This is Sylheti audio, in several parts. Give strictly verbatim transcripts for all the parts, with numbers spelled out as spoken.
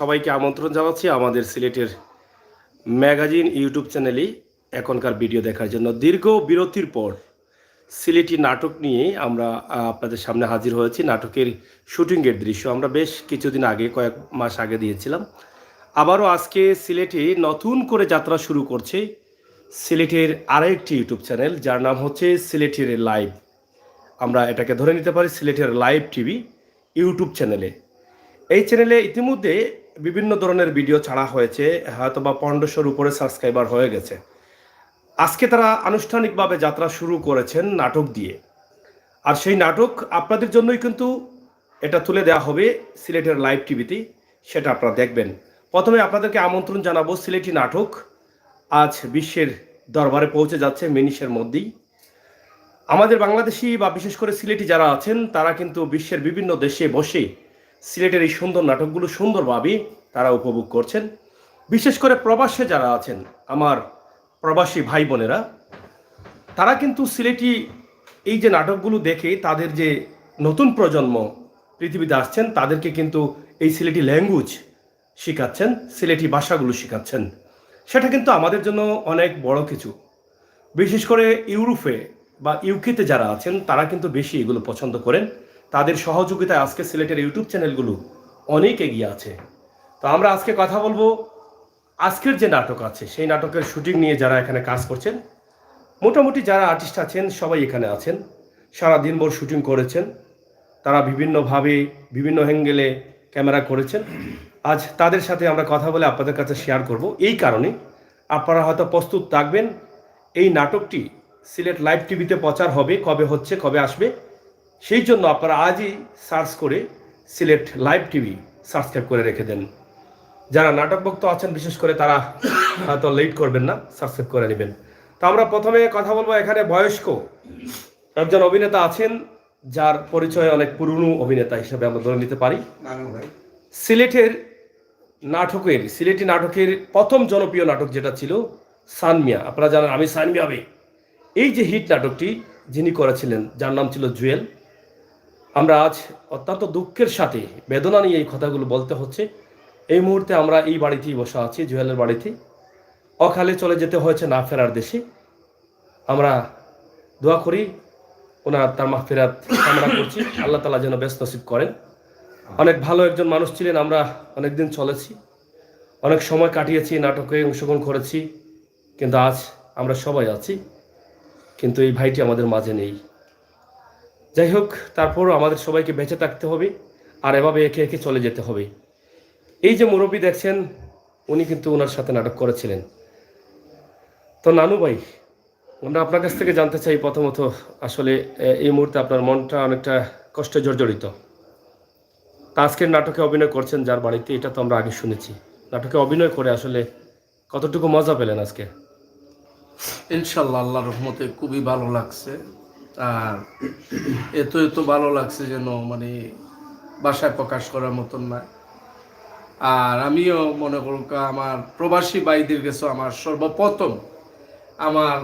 সবাইকে আমন্ত্রণ জানাচ্ছি আমাদের সিলেটের ম্যাগাজিন ইউটিউব চ্যানেলে এখনকার ভিডিও দেখার জন্য। দীর্ঘ বিরতির পর সিলেটি নাটক নিয়ে আমরা আহ, আপনাদের সামনে হাজির হয়েছি। নাটকের শুটিংয়ের দৃশ্য আমরা বেশ কিছুদিন আগে, কয়েক মাস আগে দিয়েছিলাম। আবারও আজকে সিলেটে নতুন করে যাত্রা শুরু করছে সিলেটের আরেকটি ইউটিউব চ্যানেল, যার নাম হচ্ছে সিলেটের লাইভ। আমরা এটাকে ধরে নিতে পারি সিলেটের লাইভ টিভি ইউটিউব চ্যানেলে। এই চ্যানেলে ইতিমধ্যে বিভিন্ন ধরনের ভিডিও ছাড়া হয়েছে, হয়তো বা পনেরোশোর উপরে সাবস্ক্রাইবার হয়ে গেছে। আজকে তারা আনুষ্ঠানিকভাবে যাত্রা শুরু করেছেন নাটক দিয়ে। আর সেই নাটক আপনাদের জন্যই কিন্তু এটা তুলে দেওয়া হবে সিলেটের লাইভ টিভিতে, সেটা আপনারা দেখবেন। প্রথমে আপনাদেরকে আমন্ত্রণ জানাবো সিলেটি নাটক আজ বিশ্বের দরবারে পৌঁছে যাচ্ছে মিনিশের মধ্যেই। আমাদের বাংলাদেশি বা বিশেষ করে সিলেটি যারা আছেন, তারা কিন্তু বিশ্বের বিভিন্ন দেশে বসে সিলেটের এই সুন্দর নাটকগুলো সুন্দরভাবে তারা উপভোগ করছেন। বিশেষ করে প্রবাসে যারা আছেন, আমার প্রবাসী ভাই বোনেরা, তারা কিন্তু সিলেটি এই যে নাটকগুলো দেখে তাদের যে নতুন প্রজন্ম পৃথিবীতে আসছেন, তাদেরকে কিন্তু এই সিলেটি ল্যাঙ্গুয়েজ শেখাচ্ছেন, সিলেটি ভাষাগুলো শেখাচ্ছেন। সেটা কিন্তু আমাদের জন্য অনেক বড় কিছু। বিশেষ করে ইউরোপে বা ইউকেতে যারা আছেন, তারা কিন্তু বেশি এগুলো পছন্দ করেন। তাদের সহযোগিতায় আজকে সিলেটের ইউটিউব চ্যানেলগুলো অনেক এগিয়ে আছে। তো আমরা আজকে কথা বলবো আজকের যে নাটক আছে, সেই নাটকের শুটিং নিয়ে যারা এখানে কাজ করছেন। মোটামুটি যারা আর্টিস্ট আছেন, সবাই এখানে আছেন। সারা দিনভর শুটিং করেছেন, তারা বিভিন্নভাবে বিভিন্ন অ্যাঙ্গেলে ক্যামেরা করেছেন। আজ তাদের সাথে আমরা কথা বলে আপনাদের কাছে শেয়ার করব। এই কারণে আপনারা হয়তো প্রস্তুত থাকবেন। এই নাটকটি সিলেট লাইভ টিভিতে প্রচার হবে, কবে হচ্ছে, কবে আসবে, সেই জন্য আপনারা আজই সার্চ করে সিলেট লাইভ টিভি সাবস্ক্রাইব করে রেখে দেন। যারা নাটক ভক্ত আছেন বিশেষ করে, তারা হয়তো লেট করবেন না, সাবস্ক্রাইব করে নেবেন। তো আমরা প্রথমে কথা বলবো এখানে বয়স্ক একজন অভিনেতা আছেন, যার পরিচয় অনেক পুরনো অভিনেতা হিসেবে আমরা ধরে নিতে পারি। সিলেটের নাটকের, সিলেটি নাটকের প্রথম জনপ্রিয় নাটক যেটা ছিল সান মিয়া, আপনারা জানেন আমি সান মিয়া বে, এই যে হিট নাটকটি যিনি করেছিলেন, যার নাম ছিল জুয়েল। আমরা আজ অত্যন্ত দুঃখের সাথে, বেদনা নিয়ে এই কথাগুলো বলতে হচ্ছে। এই মুহূর্তে আমরা এই বাড়িতেই বসা আছি, জুয়েলের বাড়িতে। অকালে চলে যেতে হয়েছে না ফেরার দেশে। আমরা দোয়া করি, ওনার তার মাগফিরাত কামনা করছি, আল্লাহ তাআলা যেন বেহেশত নসিব করেন। অনেক ভালো একজন মানুষ ছিলেন, আমরা অনেকদিন চলেছি, অনেক সময় কাটিয়েছি, নাটকে অংশগ্রহণ করেছি, কিন্তু আজ আমরা সবাই আছি, কিন্তু এই ভাইটি আমাদের মাঝে নেই। যাই হোক, তারপরও আমাদের সবাইকে বেঁচে থাকতে হবে, আর এভাবে একে একে চলে যেতে হবে। এই যে মুরব্বী দেখছেন, উনি কিন্তু ওনার সাথে নাটক করেছিলেন। তো নানু ভাই, আমরা আপনার কাছ থেকে জানতে চাই প্রথমত, আসলে এ, এই মুহূর্তে আপনার মনটা অনেকটা কষ্টে জর্জরিত। তা আজকের নাটকে অভিনয় করছেন যার বাড়িতে, এটা তো আমরা আগে শুনেছি। নাটকে অভিনয় করে আসলে কতটুকু মজা পেলেন আজকে? ইনশাল্লাহ, আল্লাহর রহমতে খুবই ভালো লাগছে। আর এত এত ভালো লাগছে যেন, মানে, ভাষায় প্রকাশ করার মতন নয়। আর আমিও মনে করুক, আমার প্রবাসী ভাইদের কাছে আমার সর্বপ্রথম আমার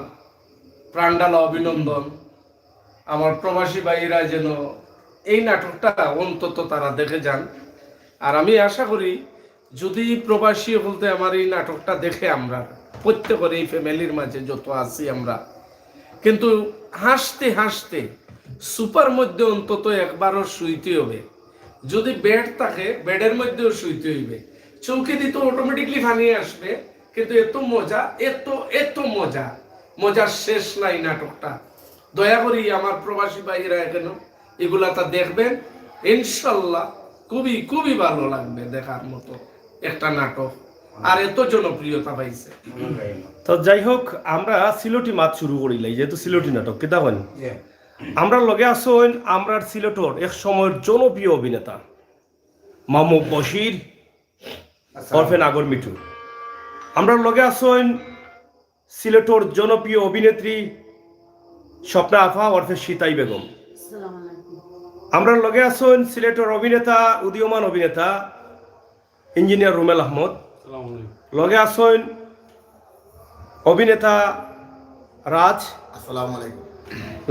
প্রাণঢালা অভিনন্দন। আমার প্রবাসী ভাইরা যেন এই নাটকটা অন্তত তারা দেখে যান। আর আমি আশা করি, যদি প্রবাসী বলতে আমার এই নাটকটা দেখে, আমরা প্রত্যেকের এই ফ্যামিলির মাঝে যত আছি আমরা, কিন্তু হাসতে হাসতে সুপার মধ্যে অন্তত একবারও শুইতে হবে। যদি বেড থাকে, বেডের মধ্যেও শুইতে হইবে। চৌকি দিতে অটোমেটিকলি পানি আসবে, কিন্তু এত মজা, এত এত মজা, মজার শেষ নাই নাটকটা। দয়া করি আমার প্রবাসী ভাইরা এখানে এগুলাতা দেখবেন, ইনশাল্লাহ খুবই খুবই ভালো লাগবে দেখার মতো একটা নাটক, আর এত জনপ্রিয়তা পাইছে। তো যাই হোক, আমরা সিলেটি মাত শুরু করিলাই, যেহেতু সিলেটি নাটক, কিতা কইন? আমরা লগে আছইন আমরার সিলেটর এক সময়ের জনপ্রিয় অভিনেতা মামু বশির, ওরফে নাগর মিঠু। আমরার লগে আছইন সিলেটর জনপ্রিয় অভিনেত্রী স্বপ্না আফা ওরফে সিতাই বেগম। আমরার লগে আছইন সিলেটর অভিনেতা, উদীয়মান অভিনেতা ইঞ্জিনিয়ার রুমেল আহমদ। লগে আছইন অভিনেতা রাজ। আসসালামু আলাইকুম।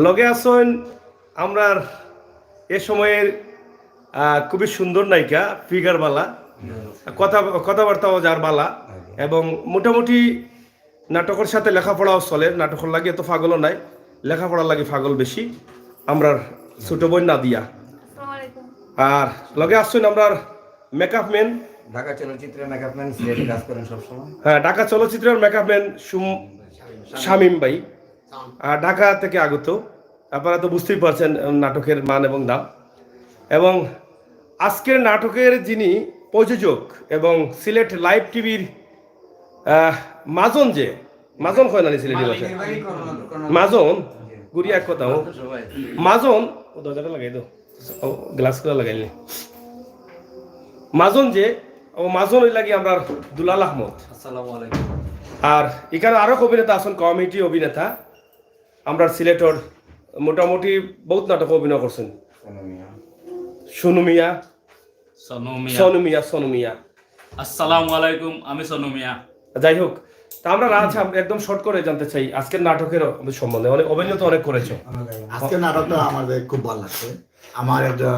লগে আছইন আমরার এ সময়ের আহ, খুবই সুন্দর নায়িকা ফিগারওয়ালা কথা, কথাবার্তাও যার বালা, এবং মোটামুটি নাটকর সাথে লেখাপড়াও চলের। নাটকর লাগি এত পাগলও নাই, লেখাপড়ার লাগি পাগল বেশি। আমরার ছোট বোন নাদিয়া। আসসালামু আলাইকুম। আর লগে আছইন আমরার মেকআপ ম্যান। ঢাকা চলচ্চিত্রের মেকআপ ম্যান, সিলেটে কাজ করেন সবসময়। হ্যাঁ, ঢাকা চলচ্চিত্রের মেকআপ ম্যান শামীম ভাই। আর ঢাকা থেকে আগত, আপনারা তো বুঝতেই পারছেন, উম, নাটকের মান এবং দাম। এবং আজকের নাটকের যিনি প্রযোজক এবং সিলেট লাইভ টিভির মাজন, যে মাজন হয় না নি সিলেটি ভাষায়, মাজন, গুড়ি এক কথা হোক, মাজন, ও দরজাটা লাগাই দাও, ও গ্লাসগুলো লাগাইলি, মাজন যে, ও মাজন ওই লাগি আমরার দুলাল আহমদ। আসসালামু আলাইকুম। আর এখানে আরো অভিনেতা আছেন, কমেডি অভিনেতা, আমরার সিলেটর মোটামুটি বহুত নাটক অভিনয় করছেন। সোনু মিয়া। সোনু মিয়া, সোনু মিয়া। সোনু মিয়া, সোনু মিয়া। আসসালামু আলাইকুম, আমি সোনু মিয়া। যাই হোক, তা আমরা রাজ, আমরা একদম শর্ট করে জানতে চাই আজকের নাটকের সম্বন্ধে। অনেক অভিনয় তো অনেক করেছো। আজকে নাটকটা আমাদের খুব ভালো লাগছে। আমার একটা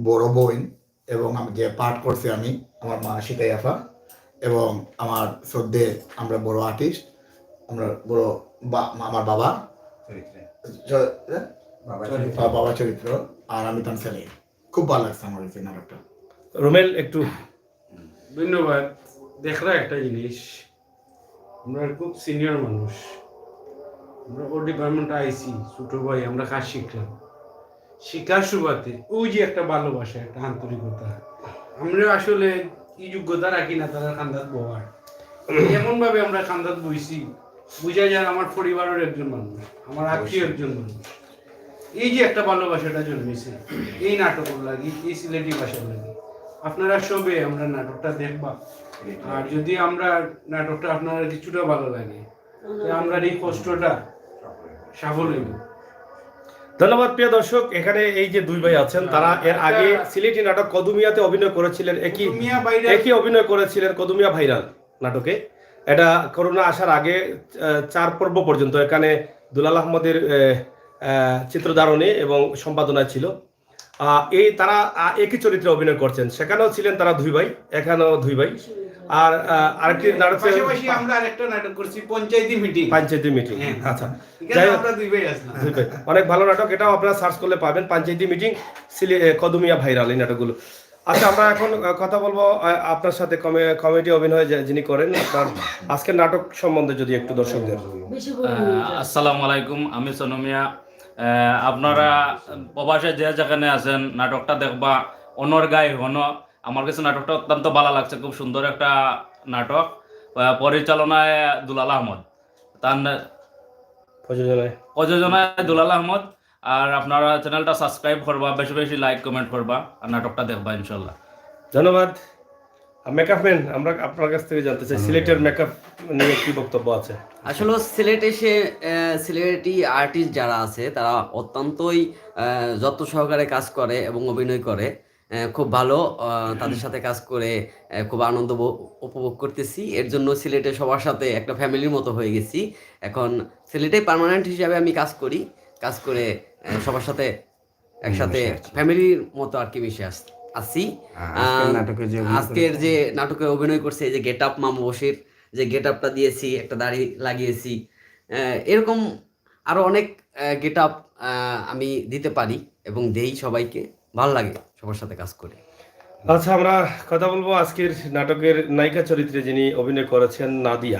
বড় বোন এবং আমি যে পার্ট করছি আমি, আমার মা সিতাই আফা এবং আমার শ্রদ্ধে আমরা বড় আর্টিস্ট, আমরা বড় বা-, আমার বাবা চরিত্রে। চ-, এ? বাবা বাবা চরিত্র আর আমি তার ছেলে। খুব ভালো লাগছে আমার কাছে নাটকটা। রুমেল, একটু ধন্যবাদ। দেখরা একটা জিনিস, আমরা খুব সিনিয়র মানুষ, আমরা ও ডিপার্টমেন্টে আইছি, ছোট ভাই, আমরা কাজ শিখলাম। শিখার সুবাদে ওই যে একটা ভালোবাসা, একটা আন্তরিকতা, আমরা আসলে এই যোগ্যতা রাখি না তারার কান্দাত বওয়ার। এমন ভাবে আমরা কান্দাত বইছি, বুঝা যায় আমার পরিবারের একজন মানুষ, আমার আত্মীয় একজন মানুষ। এই যে একটা ভালোবাসাটা জন্মেছে এই নাটকের লাগি, এই সিলেটি ভাষার লাগি, আপনারা সবে আমরা নাটকটা দেখবা। আর যদি আমরা নাটকটা আপনারা কিছুটা ভালো লাগে, তো আমরা এই কষ্টটা সফল হইব। ধন্যবাদ প্রিয় দর্শক। এখানে এই যে দুই ভাই আছেন, তারা এর আগে সিলেটি নাটক কদুমিয়াতে অভিনয় করেছিলেন, একই কদুমিয়া ভাইরাল। একই অভিনয় করেছিলেন কদুমিয়া ভাইরাল নাটকে। এটা করোনা আসার আগে, আহ, চার পর্ব পর্যন্ত এখানে দুলাল আহমদের, আহ, আহ, চিত্রধারণে এবং সম্পাদনায় ছিল। আহ, এই তারা, আহ, একই চরিত্রে অভিনয় করছেন, সেখানেও ছিলেন তারা দুই ভাই, এখানেও দুই ভাই। আর, আহ, আরেকটি নাটক ছিল পাশাপাশি আমরা আরেকটা নাটক করছি, পঞ্চায়েতি মিটিং। পঞ্চায়েতি মিটিং। হ্যাঁ। আচ্ছা, এখানে যাই হোক, আমরা দুই ভাই আসলাম। দুই ভাই। অনেক ভালো নাটক, এটাও আপনারা সার্চ করলে পাবেন, পঞ্চায়েতি মিটিং, সিলে-, এ, কদুমিয়া ভাইরাল এই নাটকগুলো। আচ্ছা, আমরা এখন, আহ, কথা বলবো, আহ, আপনার সাথে কমে-, কমেডি অভিনয় যে-, যিনি করেন, তার আজকের নাটক সম্বন্ধে যদি একটু দর্শকদের। আহ, আসসালামু আলাইকুম, আমি সোনু মিয়া। আহ, আপনারা প্রবাসে যে যেখানে আছেন, নাটকটা দেখবা, অনর গাই হন। আমার কাছে নাটকটা অত্যন্ত ভালো লাগছে, খুব সুন্দর একটা নাটক। আহ, পরিচালনায় দুলাল আহমদ, তার প্রযোজনায় প্রযোজনায় দুলাল আহমদ। আর আপনারা চ্যানেলটা সাবস্ক্রাইব করবা, বেশি বেশি লাইক কমেন্ট করবা, আর নাটকটা দেখবা ইনশাল্লাহ। ধন্যবাদ। মেকআপ ম্যান, আমরা আপনার কাছ থেকে জানতে চাই, সিলেটের মেকআপ নিয়ে কি বক্তব্য আছে? আসলে সিলেট এসে আহ, সিলেটি আর্টিস্ট যারা আছে, তারা অত্যন্তই আহ, যত্ন সহকারে কাজ করে এবং অভিনয় করে। আহ, খুব ভালো। আহ, তাদের সাথে কাজ করে আহ, খুব আনন্দ ব- উপভোগ করতেছি। এর জন্য সিলেটে সবার সাথে একটা ফ্যামিলির মতো হয়ে গেছি। এখন সিলেটে পার্মানেন্ট হিসাবে আমি কাজ করি, কাজ করে আহ, সবার সাথে একসাথে ফ্যামিলির মতো আর কি মিশে আস- আছি। হ্যাঁ, আজকের আহ, নাটকে যে অভিনয় আজকের যে নাটকে অভিনয় করছে, এই যে গেট আপ মামু বশির, যে গেট আপটা দিয়েছি, একটা দাড়ি লাগিয়েছি, আহ, এরকম আরো অনেক গেট আপ আমি দিতে পারি এবং দেই সবাইকে। ভালো লাগে সবার সাথে কাজ করে। আচ্ছা, আমরা কথা বলবো আজকের নাটকের নায়িকা চরিত্রে যিনি অভিনয় করেছেন, নাদিয়া।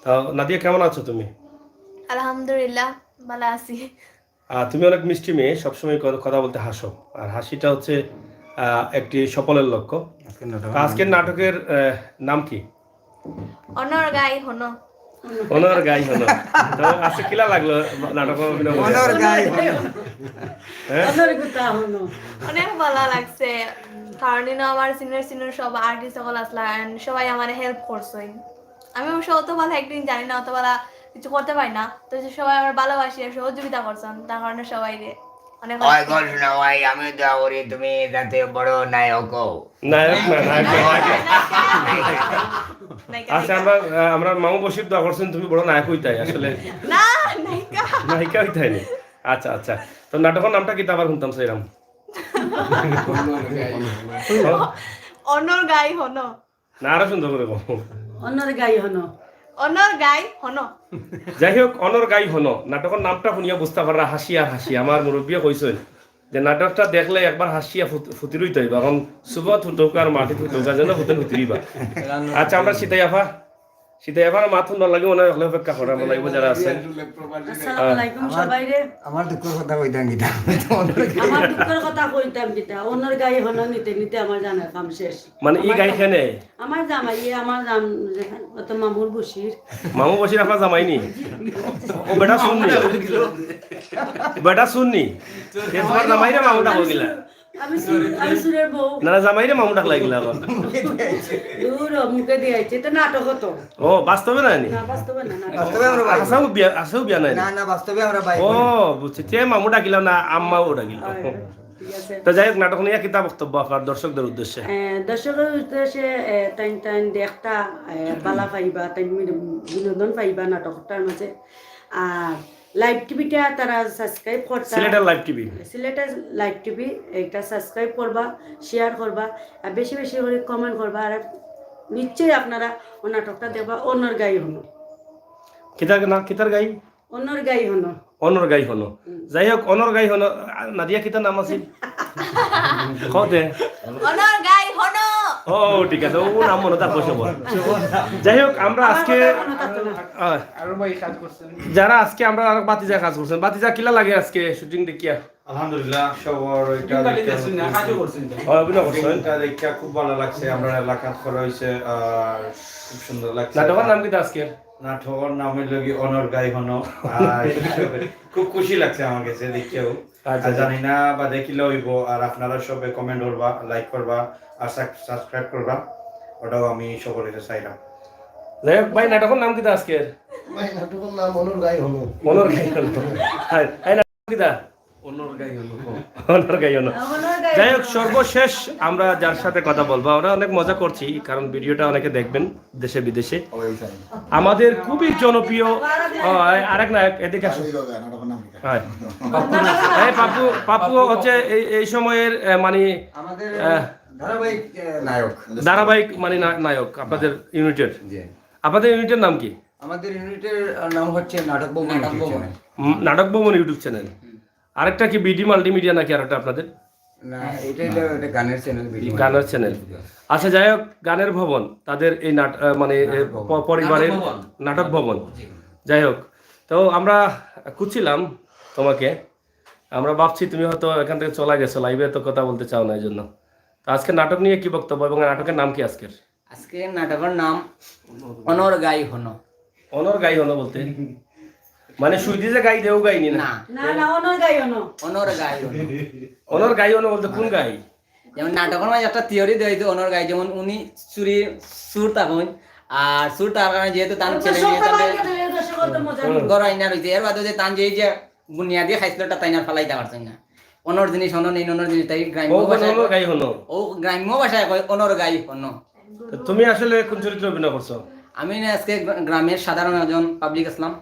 তা নাদিয়া, কেমন আছো তুমি? আলহামদুলিল্লাহ, ভালো আছি। আহ, তুমি অনেক মিষ্টি মেয়ে, সবসময় ক- কথা বলতে হাসো, আর হাসিটা হচ্ছে আহ, একটি সফলের লক্ষ্য। আজকের নাটক তা আজকের নাটকের আহ, নাম কি? অনর গাই হনো। অনর গাই হনো। তো আজকে কিলা লাগলো নাটক অভিনয় করে? অনর গাই হ্যাঁ? অনেক ভালো লাগছে, কারণ ইনো আমার সিনিয়র সিনিয়র সব আর্টিস্ট সকল আসলা, and সবাই আমার হেল্প করছইন। আমি অবশ্য অত ভালো একদিন জানি না, অত ভালো কিছু করতে পারি না, তো যে সবাই আমার ভালোবাসি আর সহযোগিতা করছেন, তার কারণে সবাই রে অনেক ওই ঘোষণা ভাই, আমি দোয়া করি তুমি যাতে বড় নায়ক হও। নায়ক না, নায়ক না। নায়িকা, আচ্ছা, নায়িকা। আমরা আহ, আমরা মামু বশির দোয়া করছেন তুমি বড় নায়ক হইতাই আসলে। না, নায়িকা। নায়িকা হইতাই নি। আচ্ছা, আচ্ছা। তো নাটকের নামটা কি তা আবার শুনতাম চাইলাম? অনর গাই হনো। না, আরো সুন্দর করি কও। অনর গাই হনো। অনর গাই হনো। যাই হোক, অনর গাই হনো নাটকর নামটা হুনিয়া বুঝতা পাররা হাসি আর হাসি। আমার মুরব্বিয়ে কইছইন যে নাটকটা দেখলে একবার হাসিয়া ফুত- ফুতির অইতে অইবা। এখন সুবত হুতৌকা আর মাটিত হুতৌকা যেন হুতেন হুতিরিবা। আচ্ছা, আমরা সিতাই আফা, সিতাই আফার মাত হুনার লাগি মনে হয় হকলে অপেক্ষা করা মনে অইব যারা আছেন। আসসালামু আলাইকুম সবাইরে। আমার দুঃখর কথা কইতাম কিতা? আমার দুঃখর কথা কইতাম কিতা? অনর গাই হনো নিতে নিতে আমার জানার কাম শেষ। মানে এই গাই কেনে? আমার জামাই, আমার জাম অত মামুর বসির। মামু বসির আপনার জামাই নি? ও বেটা শুননি, বেটা শুননি। এ তোমার জামাইরে মামু ডাকো কিলা? আমি সুর- আমি সুরের বউ। না না, জামাইরে মামু ডাক লাগিলা এখন। দূর ও, মুখে দিয়ে আইছে তো নাটক তো। ও, বাস্তবে না নি? না, বাস্তবে না নাটক। বাস্তবে আমরা ভাই। আসাও বিয়া, আসাও বিয়া নাই নি? না না, বাস্তবে আমরা ভাই। ও, বুঝছি। তে মামু ডাকিলাম না, আম্মাও ডাকিলাম। হয়, ঠিক আছে। তো যাই হোক, নাটক নিয়ে কিতা বক্তব্য আপনার দর্শকদের উদ্দেশ্যে? এ, দর্শকর উদ্দেশ্যে এ, তাইন তাইন দেখতা এ, বালা পাইবা, তাইন বিনোদন পাইবা নাটকটার মাঝে। আর লাইভ টিভিটা তারা সাবস্ক্রাইব করতা। সিলেটের লাইভ টিভি। সিলেটের লাইভ টিভি এটা সাবস্ক্রাইব করবা, শেয়ার করবা, আর বেশি বেশি করে কমেন্ট করবা। আর নিশ্চয়ই আপনারা ও নাটকটা দেখবা। অনর গাই হনো। কিতার না, কিতার গাই? অনর গাই হনো। অনর গাই হনো। যাই হোক, অনর গাই হনো। আ, নাদিয়া, কিতার নাম আছিল? কও দে। অনর গাই হনো। ও, ঠিক আছে, ও নাম মনে থাকবো সবার। যাই হোক, আমরা আজকে আহ, আরো ভাই কাজ করছেন। যারা আজকে আমরা আরো বাতিজা কাজ করছেন, বাতিজা কিলা লাগে আজকে শুটিং দেখিয়া? আলহামদুলিল্লাহ, সবার ওইটা শুটিং খালি দেখতে দেখছেন না, খুব- কাজও করছেন তো। ও, অভিনয় করছেন। শুটিংটা দেখতে খুব ভালো লাগছে, আমরা এলাকাত করা হয়েছে, আর খুব সুন্দর লাগছে। নাটকের নাম কিতা আজকে? নাটকের নাম হইল কি অনর গাই হনো। আর খুব খুশি লাগছে আমার কাছে দেখতেও। আচ্ছা, আর জানি না বা দেখিলে হইব, আর আপনারা সবে কমেন্ট করবা, লাইক করবা, আর সাবস্ক্রাইব করবা, ওটাও আমি সকলের কাছে চাইলাম। যাই হোক ভাই, নাটকের নাম কিতা আজকে? ভাই, নাটকের নাম অনর গাই হনো। অনর গাই হনো। হ্যাঁ, এই নাটক কিতা? অনর গাই হনো। অনর গাই হনো। অনর গাই যাই হোক, হনো। সর্বশেষ আমরা যার সাথে কথা বলবো, আমরা অনেক মজা করছি, কারণ ভিডিওটা অনেকে দেখবেন দেশে বিদেশে। আমাদের খুবই জনপ্রিয় আহ, আরেক নায়ক, এদিকে আসো। হ্যাঁ। এই পাপ্পু, পাপ্পু হচ্ছে এই এই সময়ের আহ, মানে আমাদের আহ, ধারাবাহিক আহ, নায়ক। ধারাবাহিক মানে না- নায়ক আপনাদের ইউনিটের। জি। আপনাদের ইউনিটের নাম কি? আমাদের ইউনিটের আহ, নাম হচ্ছে নাটক ভবন YouTube channel। উম, নাটক ভবন ইউটিউব চ্যানেল। আরেকটা কি বিডি মাল্টিমিডিয়া নাকি আরেকটা আপনাদের? না, এটা হলো একটা গানের চ্যানেল, ভিডিও। গানের চ্যানেল। আচ্ছা, যাই হোক, গানের ভবন, তাদের এই নাট আহ, মানে এ, প- পরিবারের নাটক ভবন। যাই হোক, তো আমরা খুঁজছিলাম তোমাকে, আমরা ভাবছি তুমি হয়তো এখান থেকে চলে গেছো, লাইভে তো কথা বলতে চাও না, এই জন্য। তো আজকে নাটক নিয়ে কি বক্তব্য এবং নাটকের নাম কি আজকের? আজকে নাটকের নাম অনর গাই হনো। অনর গাই হনো বলতে মানে সুইদি যে গাই দেও গাইনি না? না, না না, অনর গাই হনো। অনর গাই হনো। অনর গাই হনো বলতে কোন গাই? যেমন নাটকের মাঝে একটা থিওরি দেওয়া হইতো অনর গাই, যেমন উনি চুরি, চুর থাকইন, আর চুর থাকার কারণে যেহেতু তার তো ছেলে সব মেয়ে সবার তাদের আগে তো এই দর্শক তো মজা নিব। ঘর আইনা রইছে, এর বাদে যে তান যে এই যে বুনিয়াদি খাইছিল, তা তাইনা ফালাইতা পারছে না। অনর জিনিস হনো নেই, অনর জিনিস তাই গ্রাম্য ও ভাষায় অনর গাই হনো। ও গ্রাম্য ভাষায় কয় অনর গাই হনো। তো তুমি আসলে কোন চরিত্রে অভিনয় করছো? আমি না আজকে গ্রা- গ্রামের সাধারণ একজন পাবলিক আসলাম।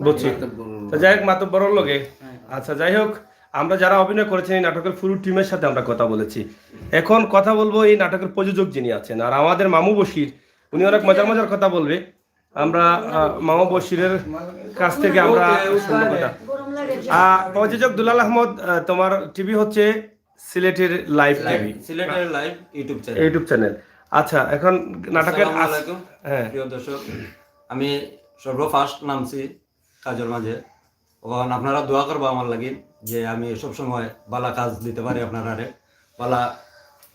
বুঝছি। তো যাই হোক, মাতব্বরর লগে। আচ্ছা, যাই হোক, আমরা যারা অভিনয় করেছেন এই নাটকের পুরো টিমের সাথে আমরা কথা বলেছি। এখন কথা বলবো এই নাটকের প্রযোজক যিনি আছেন, আর আমাদের মামু বশির, উনি অনেক মজার মজার কথা বলবে। আমরা আহ, মামু বশিরের কাছ থেকে আমরা শুনবো কথা। গরম লাগে। আহ, প্রযোজক দুলাল আহমদ, আহ, তোমার টিভি হচ্ছে সিলেটের লাইভ টিভি, সিলেটের live YouTube channel. YouTube channel. আচ্ছা, এখন নাটকের আসসালামু আস- আলাইকুম। হ্যাঁ। প্রিয় দর্শক, আমি সর্বফার্স্ট নামছি কাজের মাঝে। এখন আপনারা দোয়া করবা আমার লাগি, যে আমি সবসময় বালা কাজ দিতে পারি আপনারারে, বালা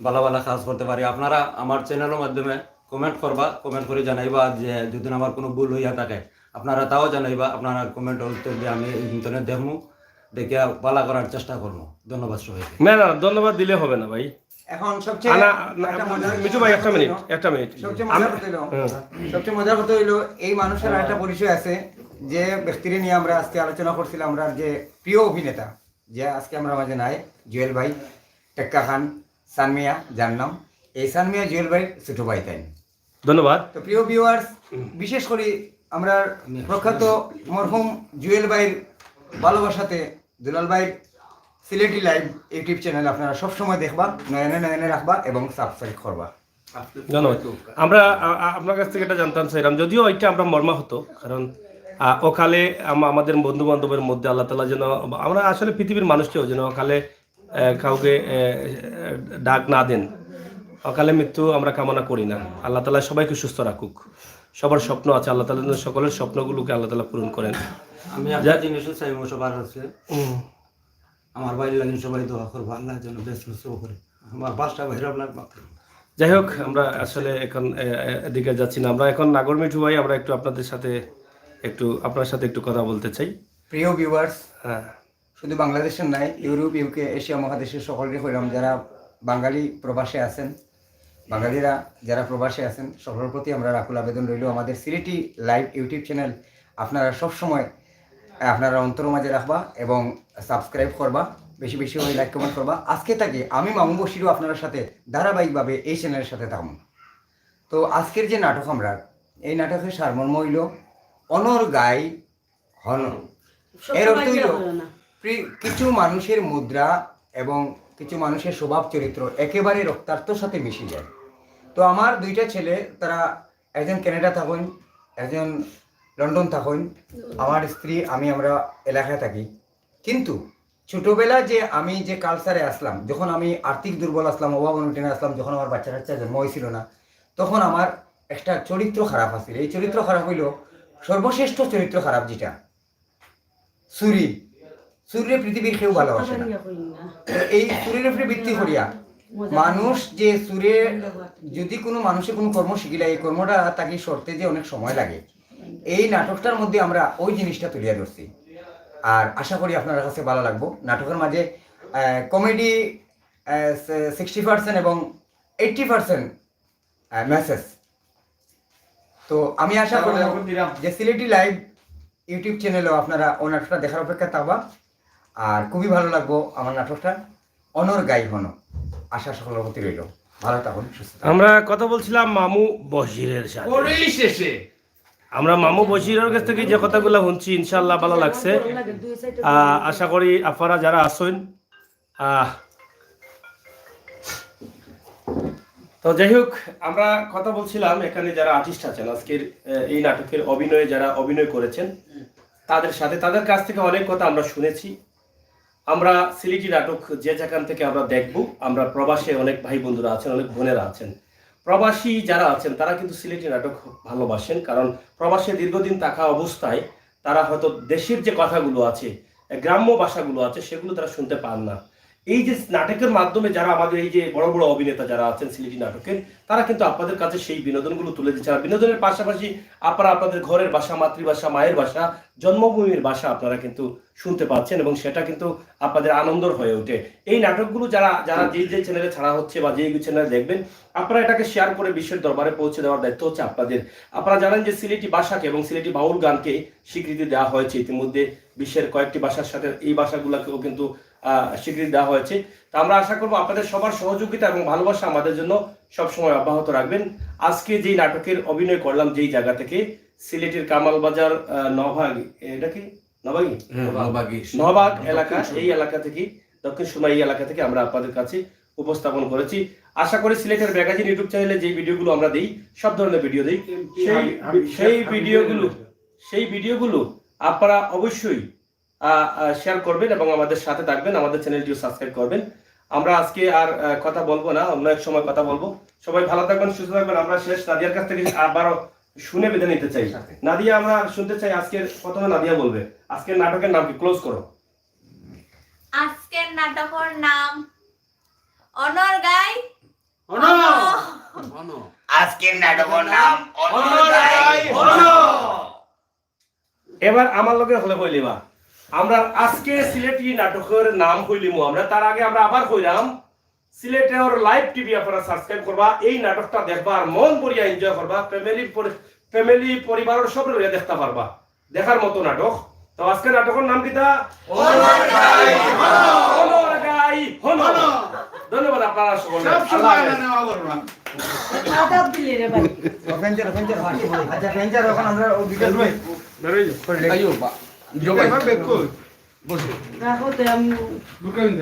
বালা বালা কাজ করতে পারি। আপনারা আমার চ্যানেলের মাধ্যমে কমেন্ট করবা, কমেন্ট করে জানাইবা যে যদি আমার কোনো ভুল হইয়া থাকে, আপনারা তাও জানাইবা। আপনারা কমেন্টের উত্তর দিয়ে আমি ইন্টারনেট দেখমু, দেখিয়া বালা করার চেষ্টা করবো। ধন্যবাদ সবাইকে। না না, ধন্যবাদ দিলে হবে না ভাই। এখন সবচেয়ে আ, না, না, একটা মজার মিঠু ভাই, একটা মিনিট, একটা মিনিট। সবচেয়ে আমি- মজার কথা হইলো, হুম। সবচেয়ে মজার কথা হইলো এই মানুষের একটা পরিচয় আছে, যে ব্যক্তিরে নিয়ে আমরা আজকে আলোচনা করছিলাম, আমরা যে প্রিয় অভিনেতা, যে আজকে আমরা মাঝে নাই, জুয়েল ভাই, টেক্কা খান, সানমিয়া, যার নাম, এই সানমিয়া জুয়েল ভাইর ছোট ভাই তাই। ধন্যবাদ। তো প্রিয় ভিউয়ার্স, বিশেষ করে আমরা প্রখ্যাত মরহুম জুয়েল ভাইর ভালোবাসাতে দুলাল ভাইর সিলেটি লাইভ ইউটিউব চ্যানেল আপনারা সবসময় দেখবা, নয়নে নয়নে রাখবা এবং সাবস্ক্রাইব করবা। ধন্যবাদ। আমরা আ- আ- আপনার কাছ থেকে এটা জানতাম চাইলাম, যদিও এটা আমরা মর্মাহত, কারণ আ, অকালে আম- আমাদের বন্ধু বান্ধবের মধ্যে আল্লাহ তালা যেন, আমরা আসলে পৃথিবীর মানুষ কেউ যেন অকালে আ, কাউকে আ, ডাক না দেন। অকালে মৃত্যু আমরা কামনা করি না। আল্লাহ তালা সবাইকে সুস্থ রাখুক। সবার স্বপ্ন আছে, আল্লাহ তালা যেন সকলের স্বপ্নগুলোকে আল্লাহ তালা পূরণ করেন। আমি একটা জিনিসও চাইবো সবার কাছে, হুম। আমার ভাইর লাগি সবাই দোয়া করবো, আল্লাহ যেন বেহেস্ত নসিব করে। আমার বাসটা বাইরে আপনার মাত্র যাই হোক, আমরা আসলে এখন এ, এ, এদিকে যাচ্ছি না। আমরা এখন নাগর মিঠু ভাই, আমরা একটু আপনাদের সাথে একটু আপনার সাথে একটু কথা বলতে চাই। প্রিয় ভিউয়ার্স, হ্যাঁ, শুধু বাংলাদেশের নাই, ইউরোপ, ইউকে, এশিয়া মহাদেশের সকলকে কইলাম, যারা বাঙালি প্রবাসে আছেন, বাঙালিরা যারা প্রবাসে আছেন, সকলের প্রতি আমরা আকুল আবেদন রইল, আমাদের সিলেটি লাইভ ইউটিউব চ্যানেল আপনারা সবসময় আহ, আপনারা অন্তর মাঝে রাখবা এবং সাবস্ক্রাইব করবা, বেশি বেশি করে লাইক কমেন্ট করবা। আজকে থাকি আমি মামু বশিরও আপনার সাথে ধারাবাহিকভাবে এই চ্যানেলের সাথে থাকবো। তো আজকের যে নাটক আমরা, এই নাটকের সারমর্ম হইল অনর গাই হন। এর অর্থ হইল প্রি- কিছু মানুষের মুদ্রা এবং কিছু মানুষের স্বভাব চরিত্র একেবারে রক্তাক্তর সাথে মিশে যায়। তো আমার দুইটা ছেলে, তারা একজন কানাডা থাকইন, একজন লন্ডন থাকইন। আমার স্ত্রী, আমি, আমরা এলাকায় থাকি। কিন্তু ছোটবেলা যে আমি যে কালচারে আসলাম, যখন আমি আর্থিক দুর্বল আসলাম, অভাব অনটনে আসলাম, যখন আমার বাচ্চা কাচ্চা জন্ম হয়েছিল না, তখন আমার একটা চরিত্র খারাপ আছিল। এই চরিত্র খারাপ হইল, সর্বশ্রেষ্ঠ চরিত্র খারাপ যেটা, চুরি। চুরিরে পৃথিবীর কেউ ভালোবাসে না। তো এই চুরির উপরে ভিত্তি করিয়া মানুষ যে চুরে যদি কোনো মানুষে কোনো কর্ম শিখিলে, এই কর্মটা তাকে সরতে যে অনেক সময় লাগে। এই নাটকটার মধ্যে আমরা ওই জিনিসটা তুলিয়া ধরছি। আর আশা করি আপনার কাছে ভালো লাগবো। নাটকের মাঝে কমেডি সিক্সটি পার্সেন্ট এবং এইটটি পার্সেন্ট মেসেজ। তো আমি আশা করব যে সিলেটি লাইভ ইউটিউব চ্যানেলও আপনারা ওই নাটকটা দেখার অপেক্ষা থাকবা। আর খুবই ভালো লাগবো আমার নাটকটা অনর গাই হন। আশা সকলের প্রতি রইল। ভালো থাকুন, সুস্থ থাকুন। আমরা কথা বলছিলাম মামু বশিরের সাথে। পরেই শেষে আমরা মামু বশিরের কাছ থেকে যে কথাগুলো শুনছি, ইনশাআল্লাহ ভালো লাগছে। আহ, আশা করি আপনারা যারা আছেন, আহ, তো যাই হোক, আমরা কথা বলছিলাম এখানে যারা আর্টিস্ট আছেন, আজকের আহ, এই নাটকের অভিনয়ে যারা অভিনয় করেছেন, তাদের সাথে, তাদের কাছ থেকে অনেক কথা আমরা শুনেছি। আমরা সিলেটি নাটক যে যেখান থেকে আমরা দেখব, আমরা প্রবাসে অনেক ভাই বন্ধুরা আছেন, অনেক বোনেরা আছেন, প্রবাসী যারা আছেন, তারা কিন্তু সিলেটি নাটক ভালোবাসেন, কারণ প্রবাসে দীর্ঘদিন থাকা অবস্থায় তারা হয়তো দেশের যে কথাগুলো আছে, গ্রাম্য ভাষাগুলো আছে, সেগুলো তারা শুনতে পান না। এই যে নাটকের মাধ্যমে যারা আমাদের এই যে বড় বড় অভিনেতা যারা আছেন সিলেটি নাটকের, তারা কিন্তু আপনাদের কাছে সেই বিনোদনগুলো তুলে দিচ্ছেন। আর বিনোদনের পাশাপাশি আপনারা আপনাদের ঘরের ভাষা, মাতৃভাষা, মায়ের ভাষা, জন্মভূমির ভাষা আপনারা কিন্তু শুনতে পাচ্ছেন এবং সেটা কিন্তু আপনাদের আনন্দর হয়ে ওঠে। এই নাটকগুলো যারা যারা যেই যে চ্যানেলে ছাড়া হচ্ছে বা যেই চ্যানেলে দেখবেন, আপনারা এটাকে শেয়ার করে বিশ্বের দরবারে পৌঁছে দেওয়ার দায়িত্ব হচ্ছে আপনাদের। আপনারা জানেন যে সিলেটি ভাষাকে এবং সিলেটি বাউল গানকে স্বীকৃতি দেওয়া হয়েছে ইতিমধ্যে বিশ্বের কয়েকটি ভাষার সাথে। এই ভাষাগুলোকেও কিন্তু আহ, স্বীকৃতি দেওয়া হয়েছে। তো আমরা আশা করবো আপনাদের সবার সহযোগিতা এবং ভালোবাসা আমাদের জন্য সবসময় অব্যাহত রাখবেন। আজকে যেই নাটকের অভিনয় করলাম যেই জায়গা থেকে, সিলেটের কামাল বাজার, আহ, নভাগ, এটা কি নভাগী? নবাগী। নবাগ এলাকা, এই এলাকা থেকে, দক্ষিণ সুরমা এই এলাকা থেকে আমরা আপনাদের কাছে উপস্থাপন করেছি। আশা করি সিলেটের ম্যাগাজিন ইউটিউব চ্যানেলে যে ভিডিওগুলো আমরা দিই, সব ধরনের ভিডিও দিই, সেই সেই ভিডিওগুলো সেই ভিডিওগুলো আপনারা অবশ্যই শেয়ার করবেন এবং আমাদের সাথে থাকবেন, আমাদের চ্যানেলটিও সাবস্ক্রাইব করবেন। আমরা আজকে আর আহ, কথা বলবো না, অন্য এক সময় কথা বলবো। সবাই ভালো থাকবেন, সুস্থ থাকবেন। আমরা শেষ নাদিয়ার কাছ থেকে আবারও শুনে বিদায় নিতে চাই। নাদিয়া, আমরা শুনতে চাই আজকের প্রথমে নাদিয়া বলবে আজকের নাটকের নাম কি, ক্লোজ করো। আজকের নাটকের নাম অনর গাই। আজকের নাটকের নাম অনর গাই হন। এবার আমার লগে হলে কইলিবা, আমরা আজকে সিলেটি নাটকের নাম কইলিমু আমরা, তার আগে আমরা আবার কইলাম, সিলেটের লাইভ টিভি আপনারা সাবস্ক্রাইব করবা, এই নাটকটা দেখবা আর মন ভরিয়া এনজয় করবা, ফ্যামিলি ফ্যামিলি পরিবারের সব লইয়া দেখতে পারবা, দেখার মতো নাটক। তো আজকে নাটকের নাম কিতা? অনর গাই হন। ধন্যবাদ আপনারা সকলকে। আল্লাহ হাফেজ। আদাব দিলে রে ভাই। ফেঞ্চার, ফেঞ্চার, আচ্ছা, ফেঞ্চার, এখন আমরা ও দুইটা আইও বা। জবাই। বসো। রাখো তে আমি। বুরকা বিন